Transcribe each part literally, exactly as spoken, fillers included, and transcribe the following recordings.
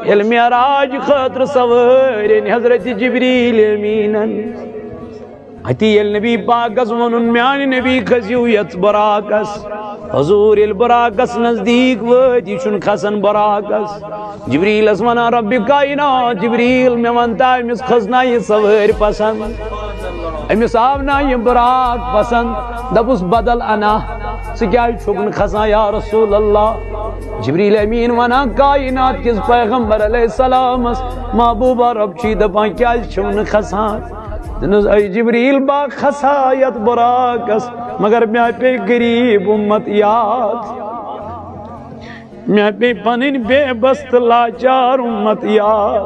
ییٚلہِ معراج خٲطرٕ سوٲرۍ أنۍ حضرت جبریل امیٖنن۔ اتی ییٚلہِ نبی پاکس ووٚنُن، میانہِ نبی کھٔسِو یتھ براقس۔ حضور ییٚلہِ براقس نزدیٖک وٲتۍ، یہِ چھُنہٕ کھسان براقس۔ جبریلس ونان، رب کائنات جبریل، مےٚ ون تا أمِس کھٔژ نا یہِ سوٲرۍ پسند؟ أمِس آو نا یہِ براق پسند؟ دوٚپُس، بدل انا، ژٕ کیازِ چھُکھ نہٕ کھسان یا رسول اللہ؟ جبریل امین ونان، کائنات کِس پیغمبر علیہ السلامس محبوبہ، رب چھی دپان، کیازِ چھِو نہٕ کھسان؟ دوٚپنس، اے جبریل، بہٕ کھسا یتھ براقس، مگر مےٚ پیٚیہِ غریب امت یاد، مےٚ پیٚیہِ پنٕنۍ بے بس تہٕ لاچار امت یاد۔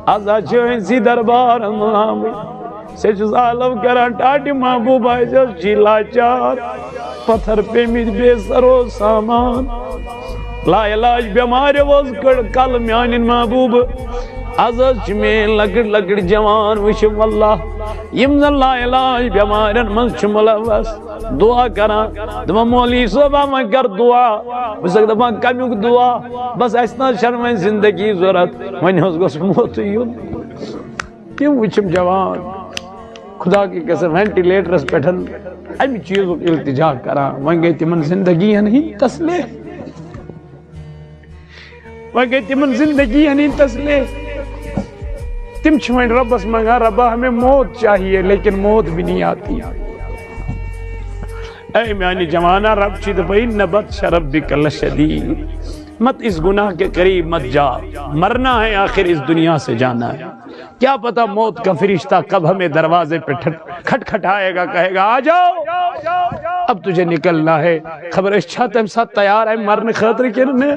از حظ چھِ أنسی دربارن منٛز آمٕتۍ۔ سُہ چھُس آلو کران ٹاٹہِ محبوبہ، أسۍ حظ چھِ لاچار، پتھر پیٚمٕتۍ بے سرو سامان۔ لا علاج بٮ۪مارِ وٲژ کٔڑ کل میانٮ۪ن محبوبہٕ۔ از حظ چھِ میٲنۍ لۄکٕٹۍ لۄکٕٹۍ جوان، وٕچھِو واللہ، یِم زن لا علاج بٮ۪مارٮ۪ن منٛز چھِ ملوث، دعا کران۔ دپان، مولوی صٲبا، وۄنۍ کر دعا۔ بہٕ چھُسکھ دپان، کمیُک دعا؟ بس، اسہِ نہ حظ چھنہٕ وۄنۍ زندگی ضروٗرت، وۄنۍ حظ گوٚژھ موتٕے یُن۔ تِم وٕچھِم جوان، خدا کی قسم، وینٹیلیٹرس پٮ۪ٹھ امہِ چیٖزُک التجا کران، وۄنۍ گٔے تِمن زندگی ہن ہٕنٛدۍ تسلے۔ وۄنۍ گٔے تِمن زندگی ہن ہٕنٛدۍ تسلے۔ تِم چھِ وۄنۍ رۄبس منٛگان، رۄبا، ہمیں موت چاہیے، لیکن موت بھی نہیں آتی۔ اے میانہِ جوانا، رب چھی دپان، ان بطش ربک لشدید، مت اس گناہ کے قریب مت جا، مرنا ہے آخر، اس دنیا سے جانا ہے۔ کیا پتا موت کا فرشتہ کب ہمیں دروازے پہ ٹھٹ-، کھٹکھٹائے گا، کہے گا، آ جاؤ، اب تجھے نکلنا ہے۔ خبر أسۍ چھا تمہِ ساتہٕ تیار اَمہِ مرنہٕ خٲطرٕ کِنہٕ نہٕ؟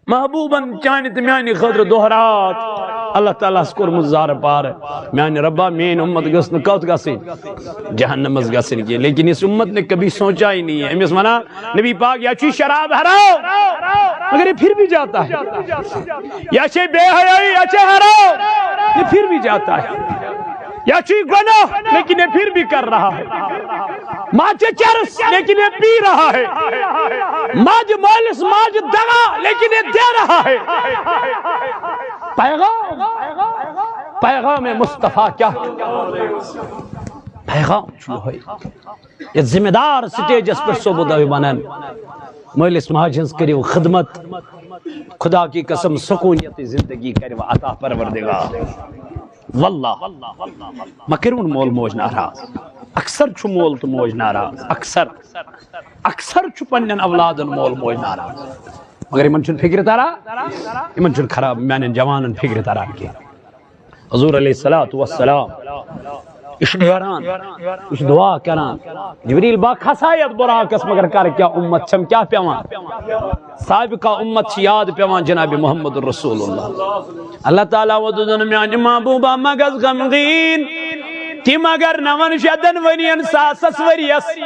محبوبن چانہِ تہٕ میانہِ خٲطرٕ دۄہ رات اللہ تعالیٰ ہس کوٚرمُت زارٕ پارٕ۔ میانہِ رۄبا، میٲنۍ اُمت گٔژھ نہٕ کوٚت گژھٕنۍ؟ جہنمس گژھٕنۍ کینٛہہ۔ لیکن اس امت نے کبھی سوچا ہی نہیں ہے۔ أمِس ونان، نبی پاک، یا چھُے شراب حرام، مگر یہ پھر بھی جاتا ہے۔ یا چھے بے حیائی، یا چھے حرام، یہ پھر بھی جاتا ہے۔ یا چھے گناہ، لیکن یہ پھر بھی کر رہا ہے۔ ماجہِ چرس، لیکن یہ پی رہا ہے۔ ماجہِ مٲلِس ماجہِ دغا، لیکن یہ دے رہا ہے۔ پیغام، پیغام مصطفیٰ کیا؟ پیغام چھُ یِہوٚے۔ یتھ ذمہ دار سٹیجس پٮ۪ٹھ صوبہٕ دۄہہِ ونان، مٲلِس ماجہِ ہٕنٛز کٔرِو خدمت، خدا کی قسم سکوٗنیت زندگی کٔرِو عطا پروردگار۔ واللہ، مہ کٔرِو نہٕ مول موج ناراض۔ اکثر چھُ مول تہٕ موج ناراض، اکثر، اکثر چھُ پننٮ۪ن اولادن مول موج ناراض۔ مگر یِمن چھُنہٕ فکرِ تران، یِمن چھُنہٕ خراب میانٮ۪ن جوانن فکرِ تران کینٛہہ۔ حضور علیہ الصلوۃ والسلام، یہِ چھُ نیران، یہِ چھُ دعا کران۔ جبریل، بہٕ کھسا یتھ براقس، مگر کر کیٛاہ، اُمت چھم کیٛاہ پٮ۪وان؟ سابقہ اُمت چھِ یاد پٮ۪وان جناب محمد رسول اللہ۔ اللہ تعالیٰ ووٚن، دوٚپُن، میانہِ محبوبہ، مہ گژھ غمگیٖن۔ تِم اگر نون شیٚتن ؤرین، ساسس ؤریس،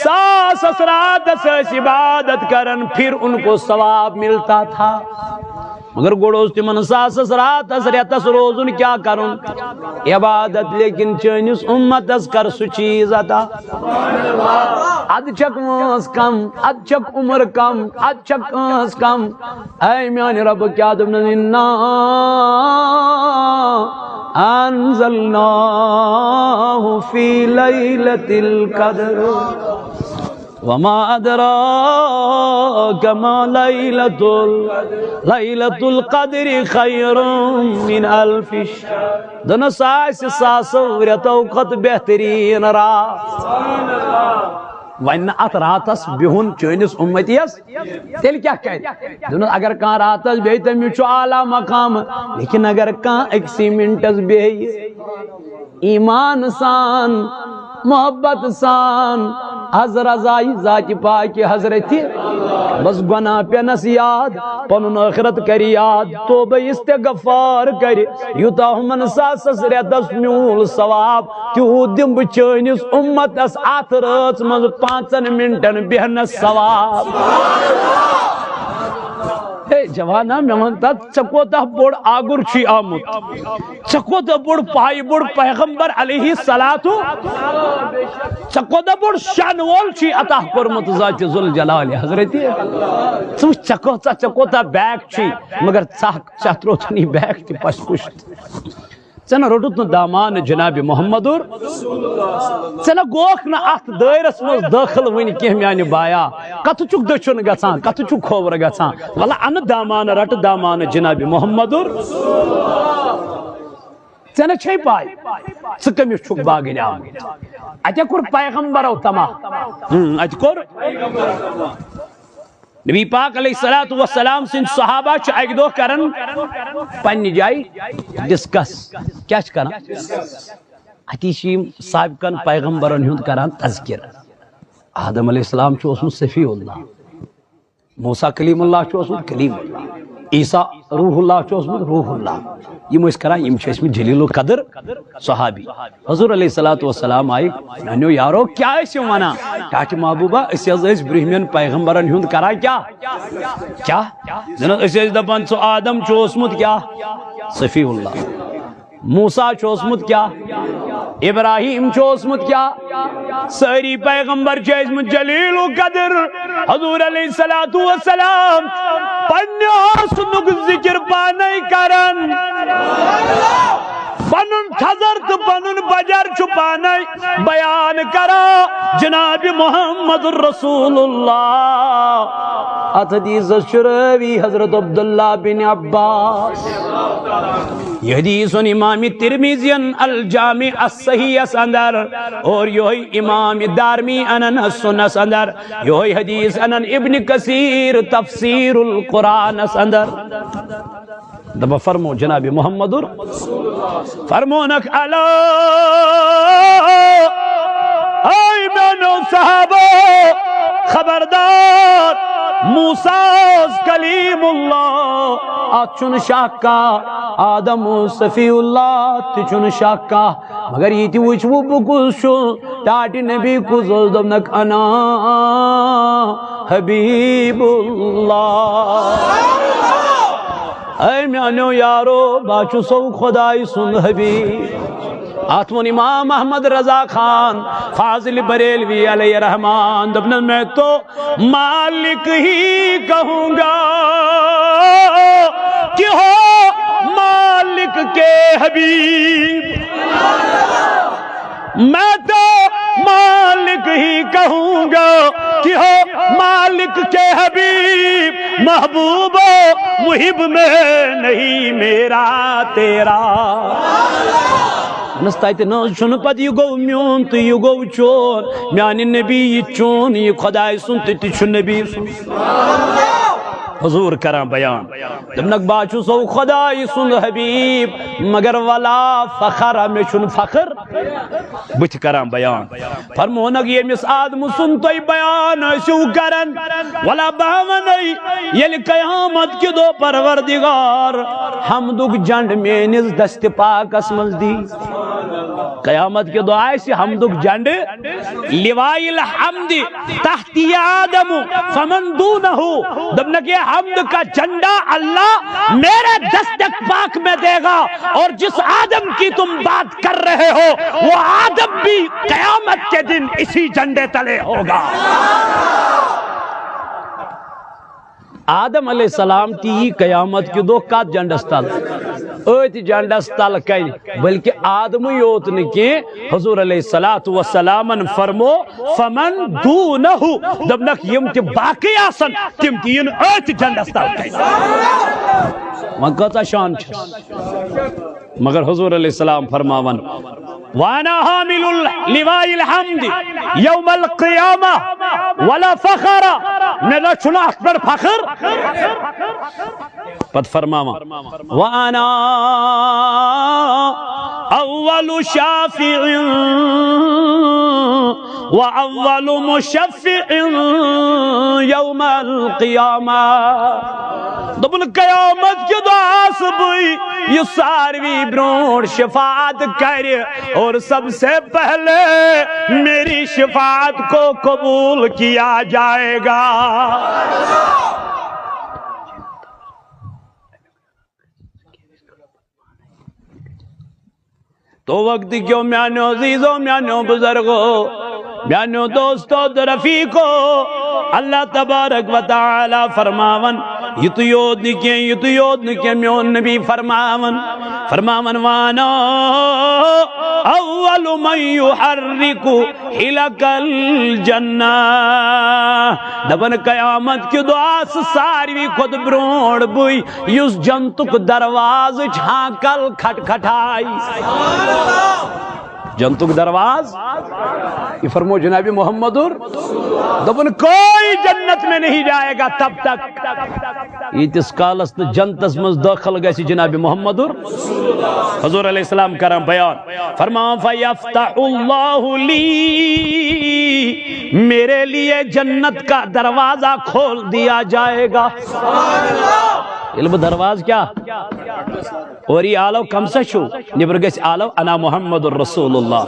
ساسس راتس ٲسۍ عبادت کران، پھر ان کو ثواب ملتا تھا۔ مگر گۄڈٕ اوس تِمن ساسس راتس، رٮ۪تس روزُن، کیٛاہ کرُن؟ عبادت۔ لیکن چٲنِس اُمتس کر سُہ چیٖز عطا۔ ادٕ چھکھ وٲنٛس کم، ادٕ چھکھ عمر کم، ادٕ چھکھ کٲنٛس کم۔ اے میانہِ رۄبہٕ، کیٛاہ دوٚپنَس؟ انا انزلناہ فی لیلۃ القدر۔ وما ادراک ما لیلۃ ال-، لیلۃ القدر خیر من الف شہر۔ دوٚپنَس، سُہ آسہِ ساسو رٮ۪تو کھۄتہٕ بہتریٖن راتھ۔ وۄنۍ نہٕ اَتھ راتَس بِہُن چٲنِس اُمتی یَس، تیٚلہِ کیٛاہ کَرِ؟ دوٚپنَس، اگر کانٛہہ راتَس بیٚہہِ، تٔمِس چھُ اعلیٰ مقام، لیکن اگر کانٛہہ أکسٕے مِنٹَس بیٚہہِ، ایمان سان، محبت سان، از رضای ذاتِ پاکِ حضرتِ، بس گۄناہ پٮ۪نس یاد، پنُن ٲخرت کرِ یاد، توبہ استغفار کرِ، یوٗتاہ ہُمن ساسس رٮ۪تس میوٗل ثواب، تیوٗت دِمہٕ بہٕ چٲنِس اُمتس اتھ رٲژ منٛز پانٛژن منٹن بیہنس ثواب۔ ہے جوانا، مےٚ وَن تہٕ، ژےٚ کوتاہ بوٚڑ آگُر چھُے آمُت؟ ژےٚ کوتاہ بوٚڑ پایہِ بوٚڑ پیغمبر علیہ الصلوۃ؟ ژےٚ کوتاہ بوٚڑ شان وول چھُے عطا کوٚرمُت ذاتِ ذوالجلال حضرت؟ ژٕ وٕچھ، ژےٚ کوتاہ، ژےٚ کوتاہ بیگ چھُے، مگر ژٕ ہا، ژےٚ ترووتھن یہِ بیگ تہِ پَش پُشت۔ ژےٚ نہ روٚٹُتھ نہٕ دامان جناب محمدُر۔ ژےٚ نہ گوکھ نہٕ اتھ دٲیرس منٛز دٲخل وٕنہِ کینٛہہ میانہِ بایا۔ کتھٕ چھُکھ دٔچھُن گژھان، کتھٕ چھُکھ کھوورٕ گژھان؟ ولہٕ انہٕ دامان، رٹہٕ دامان جناب محمدُر۔ ژےٚ نہ چھے پاے، ژٕ کٔمِس چھُکھ باگٕنۍ آمُت۔ اتہِ کوٚر پیغمبرو تما۔ ہم، اتہِ کوٚر۔ نبی پاک علیہ الصلوۃ والسلام سٕنٛدۍ صحابہ چھِ اَکہِ دۄہ کران پننہِ جایہِ ڈسکس۔ کیٛاہ چھِ کران؟ اَتی چھِ یِم سابقن پیغمبرن ہُنٛد کران تذکر۔ آدم علیہ السلام چھُ اوسمُت صفی اللہ، موسیٰ کلیم اللہ چھُ اوسمُت کلیم اللہ، عیسیٰ روح اللہ چھُ اوسمُت روح اللہ۔ یِم ٲسۍ کران، یِم چھِ ٲسمٕتۍ جلیل القدر صحابی۔ حضور علیہ الصلوۃ والسلام آیہِ، میانیو یارو، کیٛاہ ٲسۍ یِم ونان؟ ٹاٹھہِ محبوبہ، أسۍ حظ ٲسۍ برٛونٛہمٮ۪ن پیغمبرن ہُنٛد کران کیٛاہ؟ کیٛاہ؟ مےٚ نہ، أسۍ ٲسۍ دپان، ژٕ آدم چھُ اوسمُت کیٛاہ؟ صفی اللہ۔ موسیٰ چھُ اوسمُت کیٛاہ؟ ابراہیم چھُ اوسمُت کیٛاہ؟ سٲری پیغمبر چھِ ٲسمٕتۍ جلیل القدر۔ حضور علیہ الصلوۃ والسلام پننہِ حسنُک ذکر پانے کران۔ پنُن تھزر تہٕ پنُن بجر چھُ پانے بیان کران جناب محمد رسول اللہ۔ اتھ حدیثس چھُ راوی حضرت عبداللہ بن عباس۔ یہ حدیث امام ترمذین الجامع الصحیحس اندر، اور یہوے امام دارمی انن السنس اندر، یہوے حدیث انن ابن کثیر تفسیر القرآنس اندر۔ دپان فرمو جناب محمد، فرمونک الا، اے میانو صحابو، خبردار، موسیٰ اوس کلیم اللہ، اتھ چھُنہٕ شک کانٛہہ، آدم اوس صفی اللہ، تہِ چھُنہٕ شک کانٛہہ۔ مگر یہِ تہِ وٕچھوٕ بہٕ کُس چھُس، ٹاٹہِ نبی کُس اوس؟ دوٚپنکھ، انا حبیب اللہ۔ اے میانیو یارو، بہٕ چھُسو خداے سُنٛد حبیب۔ اتھ ووٚن امام احمد رضا خان فاضل بریلوی علیہ رحمان، دوٚپنس، میں تو مالک ہی کہوں گا کہ ہو مالک کے حبیب۔ میں تو مالک ہی کہوں گا کہ ہو مالک کے حبیب، محبوب و محب میں نہیں میرا تیرا۔ نس تتہِ نہ چھُنہٕ پتہٕ یہِ گوٚو میون تہٕ یہِ گوٚو چون، میانہِ نبی یہِ چون، یہِ خداے سُنٛد تہٕ تہِ چھُ نبی سُنٛد۔ حضور کران بیان، دوٚپنکھ، بہٕ چھُسو خداے سُنٛد حبیب، مگر ولا فخر، مےٚ چھُنہٕ فخر۔ بہٕ تہِ کران بیان۔ فرمونکھ، ییٚمِس آدمہٕ سُنٛد تُہۍ بیان ٲسِو کران، ولا بہٕ وَنَے، ییٚلہِ قیامت کہِ دۄہ پروردگار حمدُک جنڈٕ میٲنِس دستِ پاکس منٛز دی۔ قیامت کہِ دۄہ آسہِ حمدُک جنڈٕ، لواء الحمد تحت آدم فمن دونه، دوٚپنکھ، یہ حمد کا جھنڈا اللہ میرے دست پاک میں دے گا، اور جس آدم کی تم بات کر رہے ہو، وہ آدم بھی قیامت کے دن اسی جھنڈے تلے ہوگا۔ آدم علیہ السلام تہِ یی قیامت کہِ دۄہ کتھ جنڈس تل؟ أتھۍ جنڈس تل کَنہِ۔ بلکہ آدمٕے یوت نہٕ کینٛہہ، حضور علیہ الصلوۃ والسلامن فرمو، فمن دونہ، دوٚپنکھ، یِم تہِ باقٕے آسن، تِم تہِ یِن أتھۍ جنڈس تل کَنہِ۔ وۄنۍ کۭژاہ شان چھس۔ مگر حضور علیہ السلام فرماون، وانا حامل لواء الحمد یوم القیامہ ولا فخر، مےٚ نہ چھُنہٕ اتھ پٮ۪ٹھ فخر۔ پتہٕ فرماوان، وانا اول شافع و اول مشفع یوم القیامہ۔ دوٚپُن، قیامت کہِ دۄہ آسہٕ بٕے یُس ساروی برونٛٹھ شفاعت کرِ، اور سب سے پہلے میری شفاعت کو قبول کیا جائے گا۔ تو وقت کیو میانیو عزیزو، میانیو بزرگو، میانیو دوستو تو رفیقو، اللہ تبارک و تعالی فرماون، یتو یوت نکین، یتو یوت نکین، میون نبی فرماون، فرماون وانا اول من یحرک حلق الجنہ۔ دپن قیامت کہ دۄہ آسہٕ ساروی کھۄتہٕ برونٛٹھ بٕے یُس جنتُک دروازٕچ ہانکل کھٹکھٹایہِ۔ جنتُک دروازٕ، یہ فرمو جناب محمد اور، دپن کوئی جنت میں نہیں جائے گا تب تک، ییتس کالس نہٕ جنتس منٛز دٲخل گژھِ جناب محمد اور۔ حضور علیہ السلام کران بیان، فرمان، فیفتح اللہ لی، میرے لیے جنت کا دروازہ کھول دیا جائے گا۔ ییٚلہِ بہٕ دروازٕ کیٛاہ؟ اورٕ یی آلو کم سا چھُو؟ نیٚبرٕ گژھِ آلو انا محمد رسول اللہ۔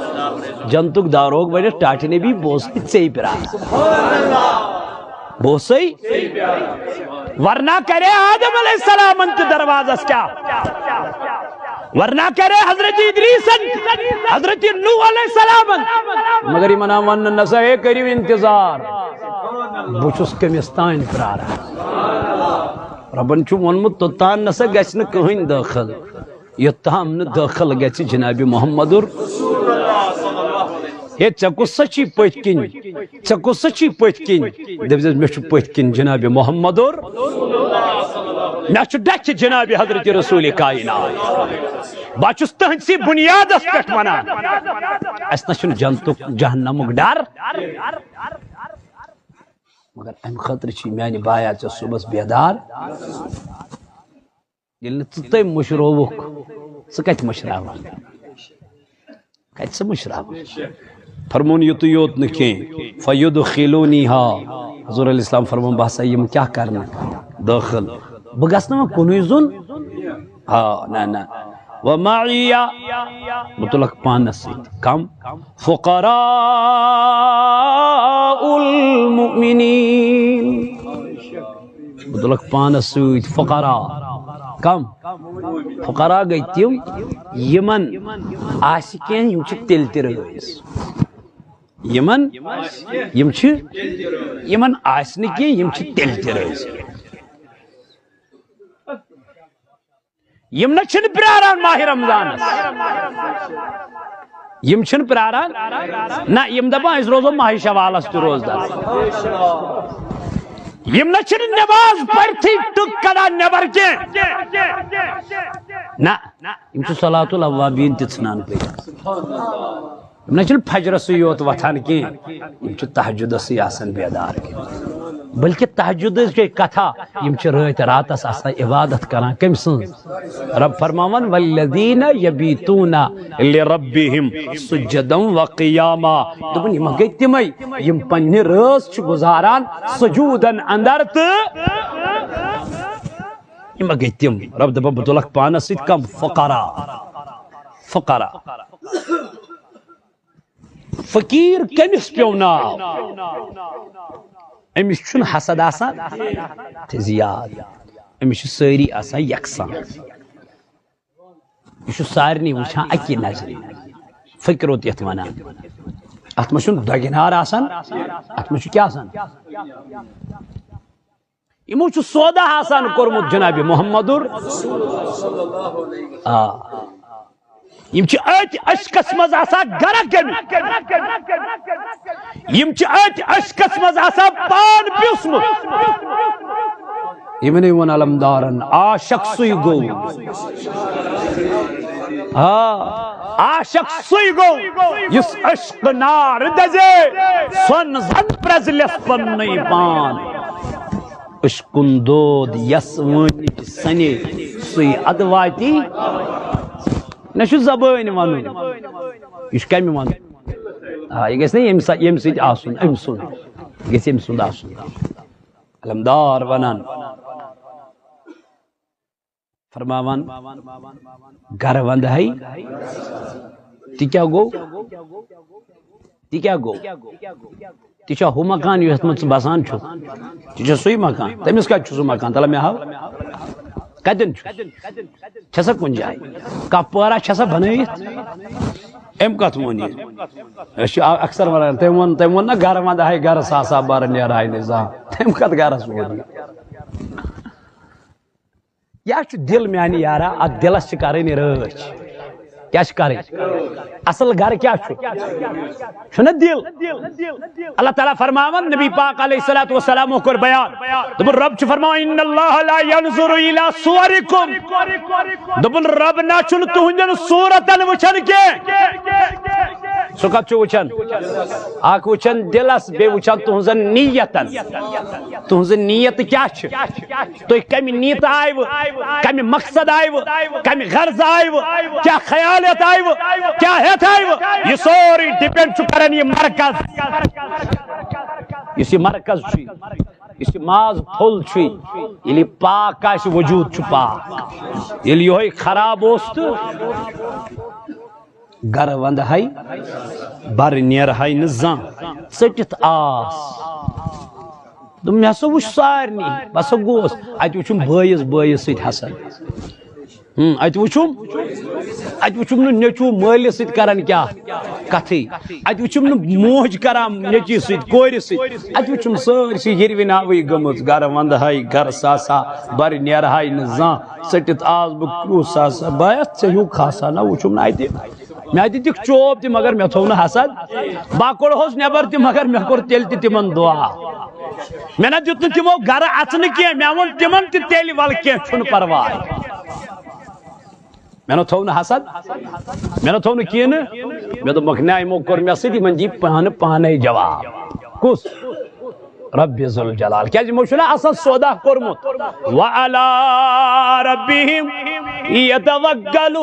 جنتُک داروغ بنہِ ٹاٹھۍ نبی، بہٕ اوسُے ژےٚ پرٛاران۔ بہٕ اوسُے۔ ورنہ کرے آدم علیہ السلامن تہِ دروازس کیٛاہ؟ ورنہ کرے حضرت ادریسن، حضرت نوح علیہ السلامن۔ مگر یِمن آو وننہٕ، نسا ہے، کٔرِو انتظار، بہٕ چھُس کٔمِس تانۍ پرٛاران۔ رۄبن چھُ ووٚنمُت، توٚتام نسا گژھِ نہٕ کٕہٕنۍ دٲخل، یوٚتام نہٕ دٲخل گژھِ جناب محمد۔ ہے، ژےٚ کُس سا چھی پٔتھۍ کِنۍ؟ ژےٚ کُس سا چھی پٔتھۍ کِنۍ؟ دٔپزٮ۪س، مےٚ چھُ پٔتھۍ کِنۍ جناب محمد اور، مےٚ چھُ ڈَکھِ جناب حضرت رسول کائنات۔ بہٕ چھُس تٔہنٛدسٕے بُنیادس پٮ۪ٹھ ونان۔ اَسہِ نہ چھُنہٕ جنتُک جہنمُک ڈر، مگر امہِ خٲطرٕ چھِ میانہِ بایا ژےٚ صُبحس بیدار۔ ییٚلہِ نہٕ ژٕ تٔمۍ مٔشرووُکھ، ژٕ کتہِ مٔشراوکھ؟ کتہِ ژٕ مٔشراوکھ؟ فرمون یُتُے یوت نہٕ کینٛہہ، فیدخلونیہا۔ حضور علیہ السلام فرمون، بہٕ ہسا یِم کیٛاہ کرنہٕ دٲخل؟ بہٕ گژھٕ نہٕ وۄنۍ کُنُے زوٚن۔ آ، نہ، نہ۔ ومعی، بہٕ تُلکھ پانس سۭتۍ۔ کم؟ فقراء المؤمنین۔ بہٕ تُلکھ پانس سۭتۍ فقراء۔ کم؟ فقراء گٔے تِم یِمن آسہِ کینٛہہ، یِم چھِ تیٚلہِ تہِ رٲضۍ۔ یِمن، یِم چھِ، یِمن آسہِ نہٕ کینٛہہ، یِم چھِ تیٚلہِ تہِ رٲضۍ۔ یِم نہ چھِنہٕ پراران ماہِ رمضانس۔ یِم چھِنہٕ پراران۔ نہ، یِم دپان، أسۍ روزو ماہِ شوالس تہِ روزدار۔ یِم نہ چھِنہٕ نماز پٔرتھٕے ٹٕک کڑان نٮ۪بر کینٛہہ۔ نہ، یِم چھِ صلاۃ الاوابین تہِ ژھٕنان پٔرِتھ۔ یِم نہ چھِنہٕ فجرسٕے یوت وۄتھان کینٛہہ، یِم چھِ تہجدسٕے آسان بیدار کٔرِتھ۔ بلکہ تہجدٕچ گٔے کتھا، یِم چھِ رٲتۍ راتس آسان عبادت کران۔ کٔمۍ سٕنٛز؟ رب فرماوان، والذین یبیتون لربہم سجدا و قیاما۔ دوٚپُن، یِم گٔے تِمے، یِم پننہِ رٲژ چھِ گُزاران سجودن اندر تہٕ یِم گٔے تِم۔ رب دپان، بہٕ تُلکھ پانس سۭتۍ کم؟ فقراء۔ فقراء۔ فقیر کٔمِس پیوٚو ناو؟ أمِس چھُنہٕ حسد آسان تہِ زیادٕ، أمِس چھِ سٲری آسان یکسان۔ یہِ چھُ سارنٕے وٕچھان اَکی نظرِ۔ فقرُت یَتھ وَنان۔ اَتھ منٛز چھُنہٕ دۄگنار آسان، اَتھ منٛز چھُ کیٛاہ آسان؟ یِمو چھُ سودا آسان کوٚرمُت جناب محمدُر۔ آ۔ یِم چھِ أتھۍ عشقس منٛز آسان گرک گٔمٕتۍ۔ یِم چھِ أتھۍ عشقس منٛز آسان پان پیوٚسمُت۔ یِمنٕے ووٚن علمدارن، عاشق سُے گوٚو۔ آ، عاشق سُے گوٚو، یُس عشق نار دزے، سۄن زن پرزلس پننُے پان۔ عشقُن دود یس وٲنِج سنے، سُے ادٕ واتی۔ نہ چھُ زبٲنۍ ونُن، یہِ چھُ کمہِ ونُن؟ آ، یہِ گژھِ نہ ییٚمہِ سا-، ییٚمہِ سۭتۍ آسُن، أمۍ سُنٛد۔ یہِ گژھِ أمۍ سُنٛد آسُن۔ علمدار ونان۔ فرماوان، گرٕ ونٛدٕ ہے، تہِ کیٛاہ گوٚو؟ تہِ کیٛاہ گوٚو؟ تہِ چھا ہُہ مکان یتھ منٛز ژٕ بسان چھُکھ؟ تہِ چھا سُے مکان؟ تٔمِس کتہِ چھُ سُہ مکان؟ تلہ مےٚ ہاو۔ کتٮ۪ن چھُ؟ چھےٚ سا کُنہِ جایہِ؟ کانٛہہ پٲرا چھےٚ سا بنٲوِتھ؟ أمۍ کتھ ووٚن یہِ؟ أسۍ چھِ اکثر ونان، تٔمۍ ووٚن، تٔمۍ ووٚن نہ، گرٕ ونٛدٕ ہاے گرٕ ساسا بر نیرٕ ہاے نہٕ زانٛہہ۔ تٔمۍ کتھ گرس ووٚن یہِ؟ یا چھُ دِل میانہِ یارا، اتھ دِلس چھِ کرٕنۍ رٲچھ۔ کیٛاہ چھِ کرٕنۍ؟ اصل گرٕ کیٛاہ چھُ؟ چھُنہ دِل۔ اللہ تعالیٰ فرماوان، نبی پاک علیہ الصلوۃ والسلام کوٚر بیان، دوٚپُن، رب چھُ فرماوان، ان اللہ لا ينظر الى صورکم۔ دوٚپُن، رب نہ چھُنہٕ تُہنٛدٮ۪ن صوٗرتن وٕچھان کینٛہہ۔ سُہ کتھ چھُ وٕچھان؟ اکھ وٕچھان دِلس، بیٚیہِ وٕچھان تُہنٛزن نیتن۔ تُہنٛز نیت کیٛاہ چھِ؟ تُہۍ کمہِ نیت آیوٕ؟ کمہِ مقصد آیوٕ؟ کمہِ غرض آیوٕ؟ کیٛاہ خیالیت آیوٕ؟ کیٛاہ ہیتھ آیوٕ؟ یہِ سورُے depend چھُ کران یہِ مرکز۔ یُس یہِ مرکز چھُ، یُس یہِ ماز پھوٚل چھُ، ییٚلہِ یہِ پاک آسہِ، وجوٗد چھُ پاک۔ ییٚلہِ یِہوٚے خراب اوس تہٕ گرٕ ونٛدٕ ہاے، بر نیرٕ ہاے نہٕ زانٛہہ، ژٔٹِتھ آس۔ دوٚپُن، مےٚ ہسا وُچھ سارنٕے، بہٕ ہسا گوس۔ اتہِ وُچھُم بٲیِس بٲیِس سۭتۍ حسد۔ ہم، اتہِ وُچھُم، اتہِ وُچھُم نہٕ نیٚچوٗ مٲلِس سۭتۍ کران کیٛاہ کتھٕے۔ اتہِ وُچھُم نہٕ موج کران نیٚچی سۭتۍ، کورِ سۭتۍ۔ اتہِ وُچھُم سٲرسٕے یِروِناوٕے گٔمٕژ، گرٕ ونٛدٕ ہاے، گرٕ ساسا، بر نیرٕ ہاے نہٕ زانٛہہ۔ ژٔٹِتھ آس بہٕ کُس ہسا، بہٕ ہا ژےٚ ہیوٗ خاصا نہ وُچھُم نہٕ اتہِ۔ مےٚ دِتِکھ چوب تہِ، مگر مےٚ تھوٚو نہٕ حسد۔ بہٕ کوٚڑہوس نٮ۪بر تہِ، مگر مےٚ کوٚر تیٚلہِ تہِ تِمن دُعا۔ مےٚ نہ دیُت نہٕ تِمو گرٕ اژنہٕ کینٛہہ، مےٚ ووٚن تِمن تہِ تیٚلہِ، ولہٕ کینٛہہ چھُنہٕ پرواے۔ مےٚ نہ تھوٚو نہٕ حسد، مےٚ نہ تھوٚو نہٕ کینٛہہ نہٕ۔ مےٚ دوٚپمکھ، نہ، یِمو کوٚر مےٚ سۭتۍ، یِمن دِیہِ پانہٕ پانے جواب۔ کُس؟ رب ذوالجلال۔ کیازِ یِمو چھُنہ اصل سودا کوٚرمُت۔ وعلی ربہم یتوکلون۔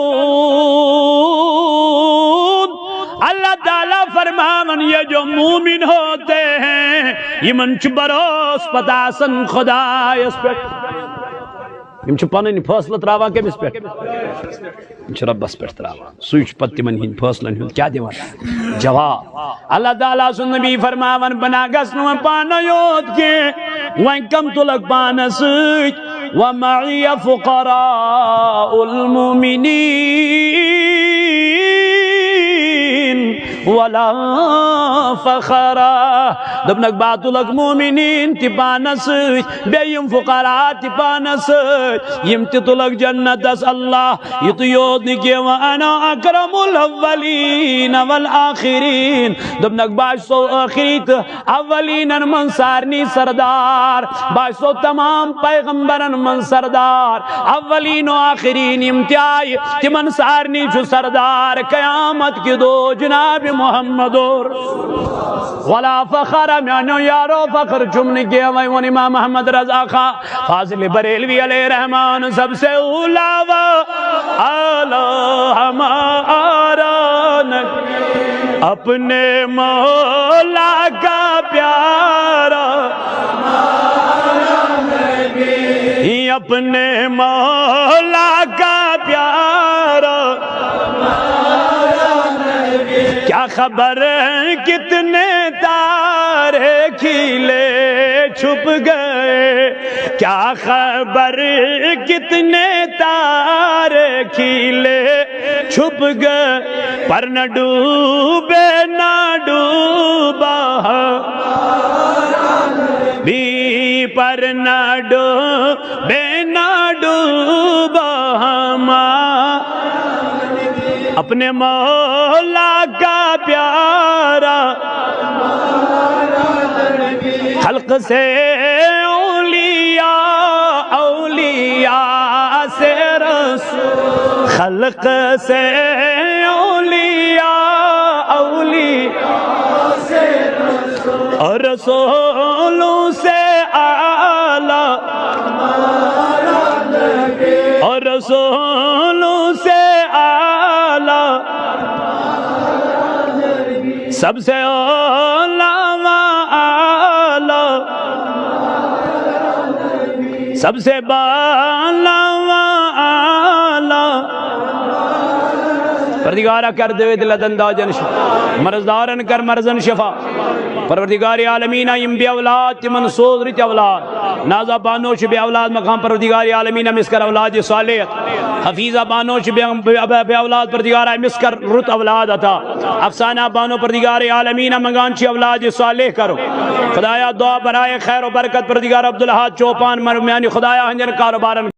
اللہ تعالیٰ فرماوان، یہ جو مومن ہوتے ہیں، یِمن چھُ بھروسہٕ پتہٕ آسان خدایس پٮ۪ٹھ۔ یِم چھِ پنٕنۍ فٲصلہٕ تراوان کٔمِس پٮ۪ٹھ؟ یِم چھِ ربس پٮ۪ٹھ تراوان۔ سُے چھُ پتہٕ تِمن ہٕنٛدۍ فٲصلن ہُنٛد کیٛاہ دِوان جواب۔ اللہ تعالیٰ سُنٛد نبی فرماوان، بہٕ نہ گژھٕ نہٕ وۄنۍ پانَے یوت کینٛہہ، وۄنۍ کم تُلکھ پانس سۭتۍ؟ ومعی فقراء المؤمنین ولا فخرا۔ دوٚپنکھ، بہٕ تُلکھ مومنین تہِ پانس سۭتۍ، بیٚیہِ یِم فقراء تہِ پانس سۭتۍ، یِم تہِ تُلکھ جنتس۔ اللہ یُتُے یوت نہٕ کینٛہہ، وانا اکرم الاولین والآخرین۔ دوٚپنکھ، بہٕ ہا چھُسو ٲخری تہٕ اولینن منٛز سارنٕے سردار، بہٕ ہا چھُسو تمام پیغمبرن منٛز سردار، اولین و آخرین یِم تہِ آیہِ، تِمن سارنٕے چھُ سردار قیامت کہِ دۄہ جناب محمد۔ ولا فخر، میانیو یارو، فخر چھُم نہٕ کینٛہہ۔ وۄنۍ ووٚن امام احمد رضا خان فاضل بریلوی علیہ رحمان، سب سے اولا و اعلیٰ ہمارا نبی، اپنے مولا کا پیارا، اپنے مولا کا پیارا۔ کیا خبر کتنے تارے کھلے چھپ گئے، کیا خبر کتنے تارے کھلے چھپ گئے، پر نہ ڈوبے نہ ڈوبا بھی، پر نہ ڈوبے نہ ڈوبا ہمارا، اپنے مولا کا پیارا۔ خلق سے اولیاء، اولیاء سے رسول، خلق سے اولیاء، اولیاء سے رسول، اور رسولوں سے اعلیٰ، اور رسولوں سے اعلیٰ، سب سے اولا و اعلیٰ، سب سے بالا و اعلیٰ۔ پروردگارا، کر دے دل دنداجن شفا، مرض دارن کر مرضن شفا۔ پروردگار عالمینا، یم بے اولاد، تمن سوز رٕتۍ اولاد۔ نازا بانو چھ بے اولاد، مقام پروردگار عالمینا، امس کر اولاد صالح۔ حفیظہ بانو چھ بے، بے، بے، بے اولاد، پروردگارا، امس کر رُت اولاد عطا۔ افسانہ بانو، پروردگار عالمینا، منگان چھ اولاد صالح کرو۔ خدایا، دعا برائے خیر و برکت، پروردگار عبدالاحد چوپان مر، میانی خدایا، ہندین کاروبارن